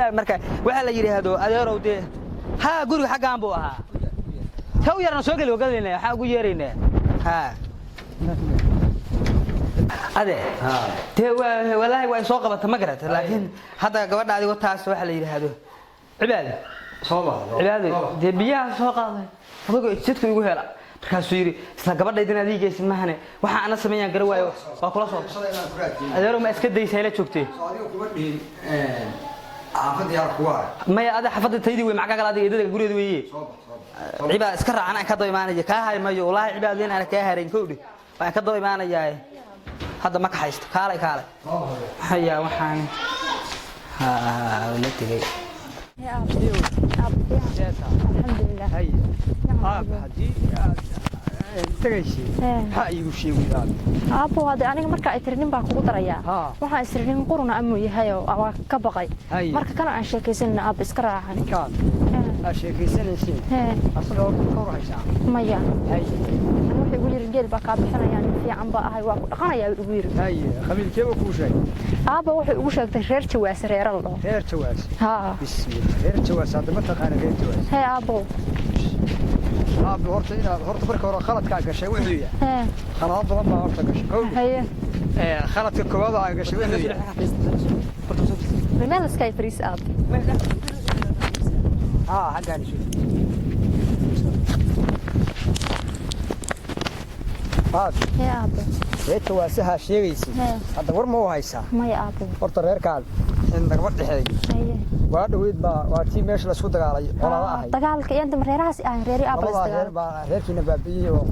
Hadda marka waxaa la yidhaahdo, adeerow, dee haa, guriga xaggaan buu ahaa. Ka u yarna soo geli, wagalayna waxaan ugu yeeraynaa. Haa ade, dee walaahi waa soo qabata, ma garata? Laakiin hadda gabadha adigo taas waxa la yidhaahdo Cibaado. Cibaado, dee biyaha soo qaaday adagoo jidka igu hela. Markaasuu yidhi, isla gabadhaydin adiigaysa mahane, waxa ana sameeyaan gara waayo, waa kula soo. Adeerow, ma iska daysaa ila joogtee? Maya, ada xafadda taydii wey, macgaa kale adiga eedada gurigeeda weeye. Cibaa iska raacan, aan ka daba imaanaya, kaa hari mayo. Wallaahi cibaadeen aan kaa harayn kowdhi, waan ka daba imaanayaa. Hadda ma kaxaysto. Kaalay, kaalay. Haya, waxaan la tegay. Alxamdulilah. Aab, haddii aad tagaysay, maxaa iigu sheegi aad? Aabbo, hadde aniga marka ay tiri nin baa kugu darayaa, waxaan isiri nin quruna amuu yahayoo waa ka baqay. Marka kana aan sheekaysanina, aabba, iska raacan. Ninkaan aad sheekaysanaysiin asaga horta ka war haysaa? Maya. Ani wuxuu igu yiri, geel baa kaa bixinayaa, nin fiican baa ahay, waa ku dhaqanayaa buu igu yiri. Haye, qabiilkeeba kuu sheegay? Aabba, wuxuu igu sheegtay reer Jawaase, reera la dhaho. Reer Jawaas? Haa. Bismillah, reer Jawaas hadda ma taqaana reer Jawaas? Hee aabbo. Aabbe, horta inaad horta marka hore khaladkaa gashay wuxuu yahay, khalado badan baa horta gashay, kow. Khaladka koowaad oo aa gashay wuxuu yahay Meel iska fariis, aabbo. Haa, xaggaan isu aad. Hee aabbo. Reer Jawaasahaa sheegaysid, hadda war ma u haysaa? Maya aabbo. Horta reerkaan in nagama dhexeeyo. Waa dhaweyd baa waa tii meesha laisku dagaalay, colaado ahayd. Dagaalka iyo inta reerahaas ahayn, reeri aabba la Labadaa reer isdagaalay. baa reerkiina baabi'iyey oo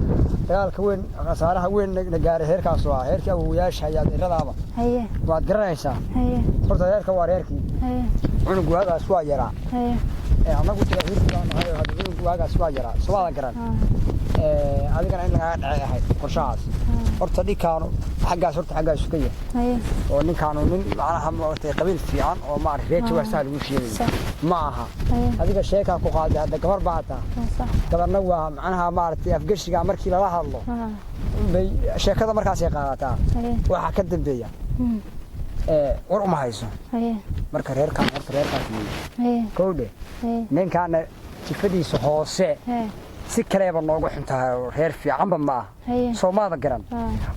dagaalka weyn, khasaaraha weyn na gaaray reerkaas oo ah reerkii awowayaasha iyo adeeradaaba. Waad garanaysaa. Horta reerka waa reerkii cunug waagaas waa yaraa. Annagu jaahiil baan nahay oo hadda cunug waagaas waa yaraa, soomaadan garan? Adigana in lagaaga dhacay ahayd qorshahaas. Horta ninkaanu xaggaas, horta xaggaasu ka yahay oo ninkaanu nin macnaha maaragtay qabiil fiican oo maaragtay reer Jawaasaha lagu sheegayo ma aha. Adiga sheekaa ku qaaday, hadda gabar baa taa. Gabarna waa macnaha maaragtay afgeshiga markii lala hadlo bay sheekada markaasay qaadataa. Waxaa ka dambeeya war uma hayso. Marka reerkaan horta reerkaas weeye. Kowdhe, ninkaana jifadiisa hoose si kaleeba noogu xun tahay oo reer fiicanba ma aha. Soomaada garan?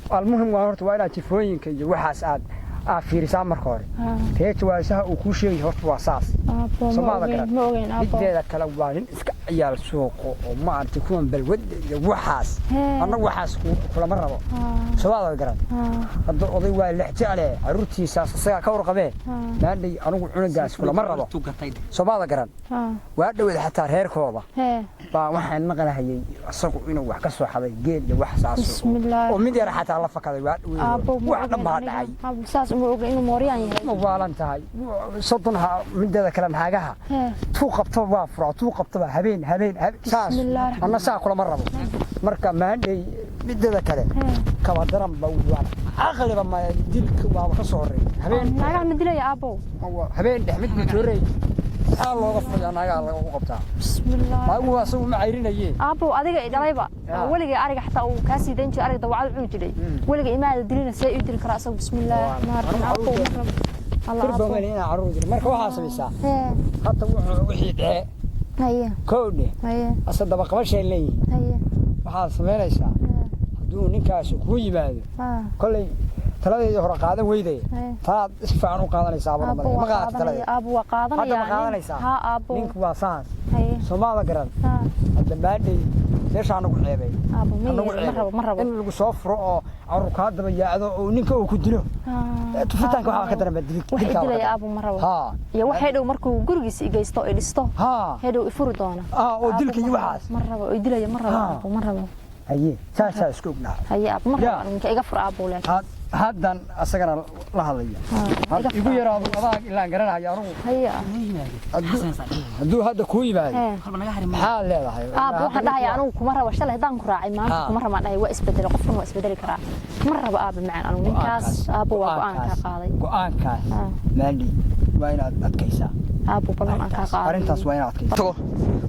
Almuhim waa horta waa inaad jifooyinka iyo waxaas aad fiirisaa marka hore. Reer Jawaasaha uu kuu sheegay horta waa saas. Aabbo, ma Soomaada ogeyn. garan? Ma ogeyn aabbo. Mideeda kale, waa nin iska ciyaal suuqo oo maaragtay kuwan balwadda iyo waxaas. Annagu waxaas kulama rabo. Soomaada garan? Hadda oday waa lex jecle carruurtiisaas isagaa ka warqabee. Maandhay, anigu cunugaas kulama rabo. Soomaada garan? Waa dhaweed xataa reerkooda baa waxaan maqlahayay isagu inuu wax ka soo xaday geel iyo wax saas Bismillaah. oo mid yar xataa la fakaday waa dhaweed. Aabbo, ma Wax dhan ogeyn baa aniga. dhacay. Aabbo, saas uma ogeyn inuu mooryaan yahay. Ma waalan tahay? 30 ha. Mideeda kale, naagaha tuu qabtaba waa furaa, tuu qabtaba habeen habeen saas. Bismillaah. Anna saa kulama rabo. Marka maandhay, mideeda kale, kaba daran ba waa caqliba ma dilka waaba ka soo horreeyay habeen. Naagaha ma dilaya aabbo? Habeen dhex mid matoorey maxaa looga furayaa? Naagaha lagu qabtaa. Bismillaah. Naagu asagu ma cayrinaye. Aabbo, adiga i dhalayba weligay ariga xataa uu kaa sii dayn jiray, ariga dawacada cuni jiray, weligay imaada dilina, see ii dili karaa asagu? Bismillaah, ma arkin aabbo, ma rabo. Allah, aabbo. Turbomen inaa carruur jiro. Marka waxaa samaysaa, hadda wuxuu wixii dhece, kowdhe, ase daba qabashay leeyihin. Waxaad samaynaysaa, hadduu ninkaasi kuu yimaado, kolley taladeedii hore qaadan weydaya, talaad si fiican u qaadanaysaa. Aabbo, Abana ma waa qaadata qaadanaya. taladeed? Aabbo, waa Hadda qaadanaya. ma qaadanaysaa? Haa aabbo. Ninku waa saas. Soomaada garan? Hadda maadhay meeshaa nagu ceebay. Aabbo, ma Nagu yeelin, ma rabo, ma rabo. In lagu soo furo oo carruur kaa daba yaacdo oo ninka uu ku dilo, tufitaanka waxaa ka daran baa Wax dilkaa. idilaya aabbo ma rabo. Iyo wax hadhow markuu gurigiisa igeysto, i dhisto, hadhow ifuri doona. Oo Aabbo, dilka iyo ma rabo, waxaas. Ma rabo, oo idilaya ma rabo. Aabbo, ma rabo. Haye, saasaa isku ognaa. Haye aabbo, ma Ya. rabo. Ninka iga fur aabbo, laakiin Haddan asagana la hadlaya. Iga Igu fur. yaraado adaa ilaan garanaya anugu. Haye. Hadduu hadda kuu yimaado, maxaad leedahay? Aabbo, waxaan dhahayaa anigu kuma rabo. Shalay haddaan ku raacay, maanta kuma rabaan dhahay. Waa isbedelay, qofkan waa isbedeli karaa. Ma rabo aabba macaan anigu ninkaas. Aabbo, waa go'aan kaa qaaday. Go'aankaas, maandhi, waa inaad adkaysaa. Aabbo, ballan aan kaa qaaday. Arrintaas waa inaad adkaysaa. Tago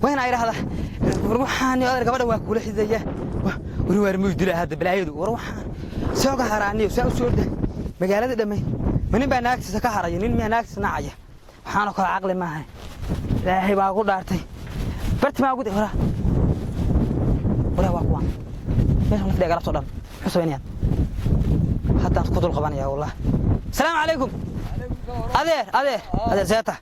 waa inaa idhaahda, war waxaan adeer gabadha waa kula xidaya, wari waar muu dilaa hadda balaayadu. War waxaan soo ka haraaniyo saa u soo orda magaalada dhammay, ma nin baa naagtiisa ka haraya? Nin miyaa naagtiisa nacaya? Waxaana kala caqli maaha. Ilaahay baa ku dhaartay. Barti maa ugu hora. Hora waa kuwan. Meesha la fadhiya galabtoo dhan. Muxuu sameynayaan? Haddaan ku dul qabanayaa wallah. Salaamu calaykum. Adeer, adeer, adeer seeta.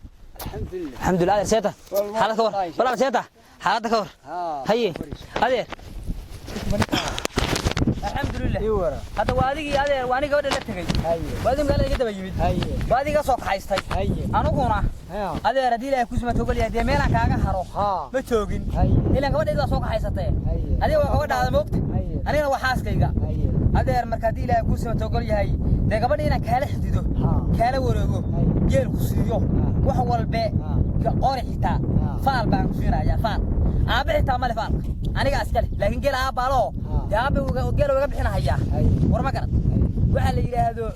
Alxamdulillah adeer seeta. Xaalad ka war. Walaal seeta. Xaaladda ka war. Haye. Adeer. Alxamdulillah. Hadda waa adigii adeer, waa aniga gabadha la tegey. Waa adigii magaalada iga daba yimid. Waa adiga soo kaxaystay. Anuguna adeer haddii Ilaahay ku suma toogol yahay dee meelaan kaaga haro ma joogin. Ilaan gabadhayda waa soo kaxaysatee. Adiga waa gabadhaada moogta. Anigana waa xaaskayga. Adeer marka haddii Ilaahay ku suma toogol yahay dee gabadha inaan kaala xidido, kaala wareego, geel ku siiyo, wax walbe qori xitaa faal baan ku siinayaa faal. Aabe xitaa male faalka. Aniga iskale laakiin geel aabbaaloo dee aabe geel uga bixinahayaa. War ma garad. Waxaa la yidhaahdo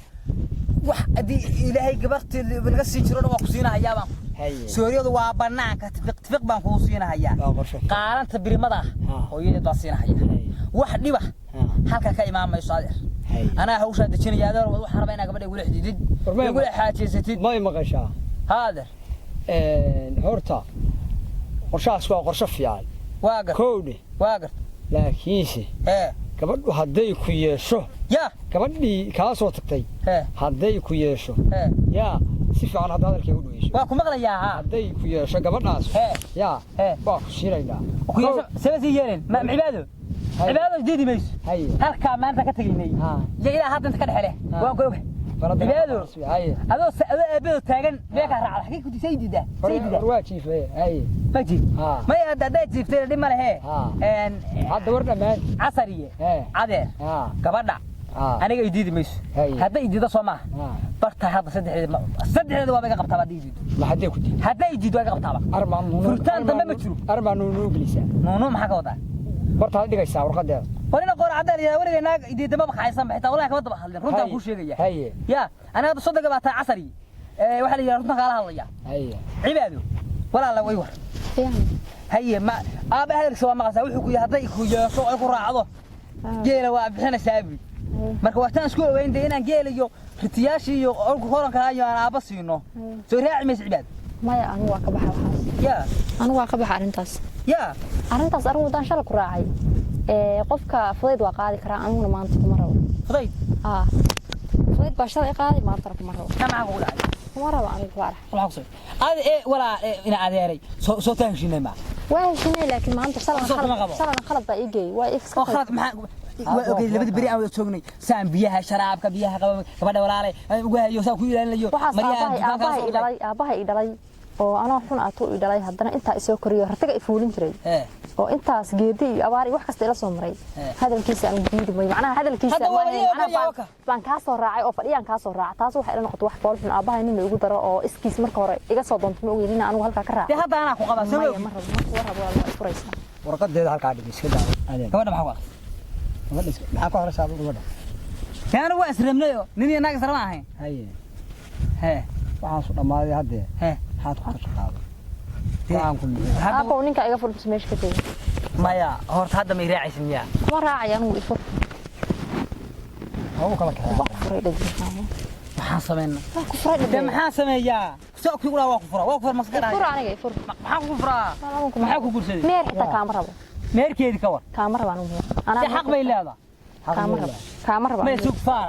wax haddii Ilaahay gabartii laga sii jirona waa ku siinahayaa baan. Sooriyadu waa bannaanka tifiq tifiq baan kuu siinahayaa. Qaalanta birimada ah hooyadeed baan siinahayaa. Wax dhiba halka ka imaan mayso adeer. Anaa hawshaa dejinaya adeer, waxaan rabaa inaa gabadha igula xididid, igula xaajaysatid. May maqashaa? Haa adeer. Horta qorshahaas waa qorsho fiican. Waa gar. Kowdhe. Waa gar. Laakiinse gabadhu hadday ku yeesho, yaa gabadhii kaa soo tagtay hadday ku yeesho, yaa si fiican hadda hadalkayga u dhegeyso. Waa ku maqlayaa haa. Hadday ku yeesho gabadhaas, yaa waa ku siinaynaa. Ku yeesho saba sii yeeleen ma cibaado. Cibaado diidi mayso. Halkaa maanta ka tegaynay. Iyo ilaa hadda inta ka dhexele. Waan ku ogahay. Cibaado. Adoo adoo aabado taagan meel ka raacda xagee ku disay diidaa. Say diidaa. Waa jiifay. Ma jiif. Maya hadda hadday jiiftay dhib ma lehe. Hadda war dhammaan. Casariye. Adeer. Gabadha. Aniga i diidi mayso. Hadday i diido soo maaha. Barta hadda saddexdeeda waa iga qabtaaba hadday i diido. Ma hadday ku diido? Hadday i diido waa iga qabtaaba. Armaa nuunu. Furitaan dambe ma jiro. Armaa nuunu gelisaa. Nuunu maxaa ka wadaa? Barta had dhigaysaa warqadeeda. Warina qoor cadaan yahay weliga naag diidama baxaysan xitaa wallahi kama daba hadlin runtaan kuu sheegaya. Yaa aniga hadda soddonka baa tahay casari. Waxaa la yidhaha runtaan kaala hadlaya. Cibaado walaala way war. Haye ma aaba hadalkiisa waa maqlaysaa wuxuu ku yahay hadday ku yeesho ay ku raacdo geela waa bixinaysaa abi. Marka waataan isku ogeyn dee inaan geel iyo ritiyaashii iyo horanka iyo aan aaba siino. Soo raaci maysa cibaado. Maya anigu waa ka baxa waxaas. Yaa anigu waa ka baxa arrintaas. Yaa arrintaas anigu haddaan shalay ku raacay qofka fudayd waa qaadi karaa aniguna maanta kuma rabo. Fudayd? Haa. Fudayd baa shalay qaaday maantana kuma rabo. Maxaa maxaa kugu dhacay? Kuma rabo anigu faarax. Waxaa ku soo. Adi walaa ina adeeray soo taa heshiinay ma. Waa heshiinay laakiin maanta shalan khalad baa ii geeyay. Waa iska oo khalad maxaa waa ogey labada beri aan wada joognay saan biyaha sharaabka biyaha qaba gabadha walaalay ugu hayo saan ku ilaalinayo maryaha dukaanka aabahay i dhalay oo anoo xun atuu i dhalay haddana intaa isoo koriyo ratiga i fuulin jiray oo intaas geedi iyo abaar iyo wax kasta ila soo maray hadalkiisa aan diidi may macnaha hadalkiisa baan kaa soo raacay oo fadhiyaan kaa soo raacay taas waxay ila noqotay wax fool xun aabahay nin igu daro oo iskiis marka hore iga soo doonto ma ogeynin anigu halkaa ka raacay dee hadda anaa ku qabaa soo ma rabo ma kuwa rabo waa furaysaa warqadeeda halkaa dhig iska daawo adeer gabadha maxaa ku aqris gabadha maxaa ku aqrisaa gabadha dee anigu waa israbnay oo nin iyo naag israma ahayn haye hee waxaasu dhammaaday haddee hee maxaad ku tashaqaado aabow ninka iga fur mise meesha ka tegey maya horta hadda may raacaysid miyaa kuma raacaya anigu ifur waa u kala kaxeeya waa ku furay dheg maxaan sameynaa waa ku furay dheg dee maxaan sameeyaa soo ku waa ku fura waa ku fura maska ifur aniga ifur maxaan ku furaa maxaa ku guursaday meer xitaa kaama rabo meerkeedi ka war kaama rabo anigu anaa xaq bay leedahay kaama rabo kaama rabo may sug faar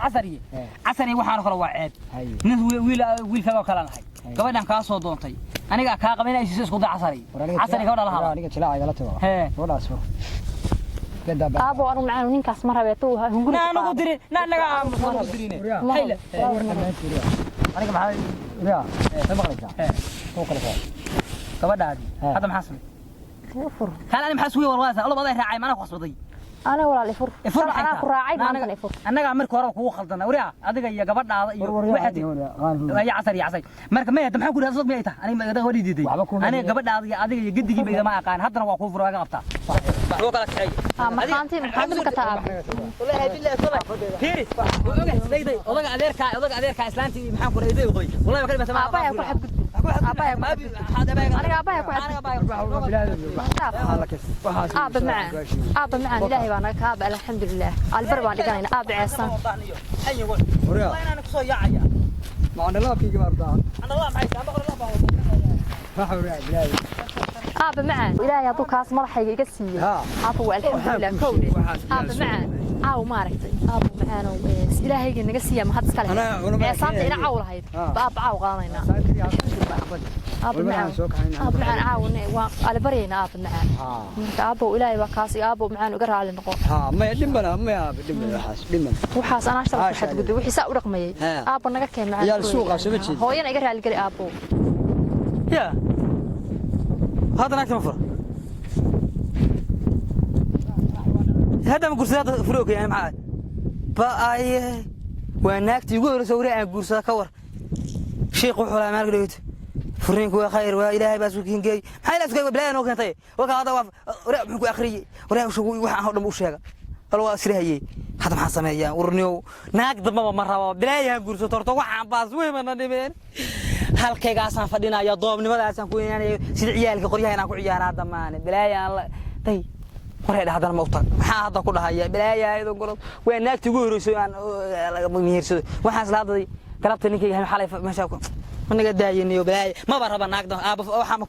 casariye casariye waxaan kale waa ceeb nin wiil wiilkaaga kale nahay gabadhan kaa soo doontay aniga kaa qaba inay siiso isku day casari casari gabadha la hadla aniga jilaaca igala tago gabadhaas fur aabo anigu macaan ninkaas ma rabee tuu hunguri naa nagu dirin naa naga aamus nagu dirine hayla aniga maxaa yaa ma maqlaysaa tuu kala kaxeeya gabadhaadi hadda maxaa samey fur kaale ani maxaa sugi walwaasa olob aday raacay maanaa ku khasbaday أنا ولا الإفر ifur أنا كراعي ما أنت إفر annagaa markii horeba kugu khaldana wariya adiga iyo gabadhaada iyo waxaad ya casar ya casar marka ma hadda maxaa ku yidhahdaa miyay tahay aniga gabadhii diiday aniga gabadhaada iyo adiga iyo gedigiiba igama aqaan haddana waa kuu fura waa iga qabtaa loo kala kaxeeya markhaanti markhaanti ka taab wallahi billahi tala fiiri dayday odaga adeerka odaga adeerka islaantii maxaan ku raayday qoy wallahi ma kalima aabaya ku xadgudbi aabaya ku xadgudbi aniga aabaya ku xadgudbi aaba macaan aaba macaan ilaahay baa naga kaaba alxamdulilah albar baan dhiganayna aaba ceesan wallahi inaan ku soo yaacaya. Macnalaabkayga baa rabtaa. Candhalaab maxay tahay? Ama qoralaab baa Waxa weeye bilaahi. Aabba macaan, Ilaahay hadduu kaas madaxayga iga siiyey, aabba waa alxamdulilah. Kowdhe, aabba macaan, caaw maaragtay, aabba macaanow, Ilaahayga naga siiya mahad iska leh. Ceesaanta ina caaw lahayd ba aabba caaw qaadanaynaa. Aabba macaan, aabba macaan, caawne waa alibaryaynaa, aabba macaan. Marka aabbow, Ilaahay baa kaas iyo aabbow macaan uga raali noqo. Maya, dhimbana maya, aabba, dhimbana waxaas dhimbana. Waxaas anaa shalay ku xadgudbay, wixii saa u dhaqmayay, aabba naga keen macaan. Ciyaal suuqa soo jeed. Hooyana iga raali geli, aabbow. Ya hadda naagta ma fura, hadda ma guursada, hadda furo. Okay, yani maxaa ba aye, waa naagtii ugu horreysa wari aan guursada. Ka war sheekh wuxuu lahaa maalka dhaweyto, furiinku waa khayr, waa Ilaahay baa isku kingeey. Maxaa Ilahay isku bilaahi noo keentay? Waka hadda waa waraa muxuu ku akhriyey, waraa shugu waxa aan oo dhan u sheega bal waa israhayey. Hadda maxaan sameeyaa? Warniyow, naag dambaba ma rabo, bilaahi aan guursato horta. Waxaan baas weymana dhibeen, halkaygaasaan fadhinaya, doobnimadaasaan ku weynaanaya, sida ciyaalka qoryaha inaan ku ciyaaraa damaane. Bilaahi aan la day waree dhah, haddana ma u tag. Maxaa hadda ku dhahaya? Bilaahi ayadoo gorob waa naagtii ugu horreysay aan mihirsado. Waxaan isla hadlay galabta ninkayga xalay meesha ku managa daayiniyo. Bilaahi maba raba naagda aaba waxaa ma